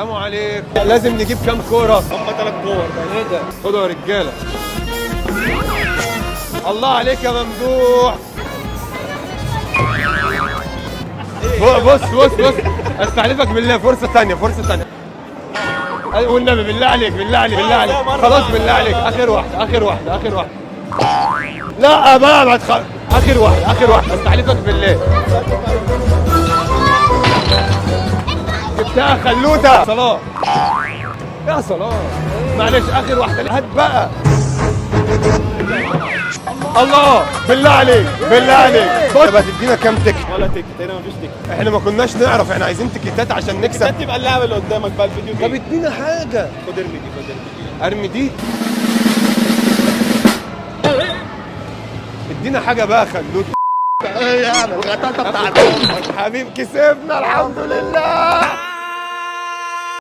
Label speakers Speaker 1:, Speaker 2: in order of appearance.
Speaker 1: السلام عليكم. لازم نجيب كام كورة؟
Speaker 2: هم 3 كور بس.
Speaker 1: ايه ده؟ خدوا يا رجاله. الله عليك يا ممدوح. بص بص بص، استحلفك بالله، فرصة ثانية، فرصة ثانية. والنبي بالله عليك، بالله عليك، بالله عليك، خلاص بالله عليك، اخر واحدة، اخر واحدة، اخر واحدة. لا بقى ما تخ... اخر واحدة، اخر واحدة، استحلفك بالله. جبتها خلوته. صلاح يا صلاح، معلش اخر واحدة، هات بقى. الله بالله عليك، بالله عليك. بص هتدينا كام ticket؟
Speaker 2: ولا ticket هنا، مفيش ticket.
Speaker 1: احنا ما كناش نعرف، احنا عايزين تيكتات عشان نكسب.
Speaker 2: تيكتات تبقى اللعبة اللي قدامك بقى، الفيديو
Speaker 1: طب
Speaker 2: game.
Speaker 1: ادينا حاجة.
Speaker 2: خد ارمي دي، خد ارمي دي.
Speaker 1: ارمي دي. ادينا حاجة بقى خلوته. ايه يعني الغطاطه بتاعت امك حبيب، كسبنا الحمد لله.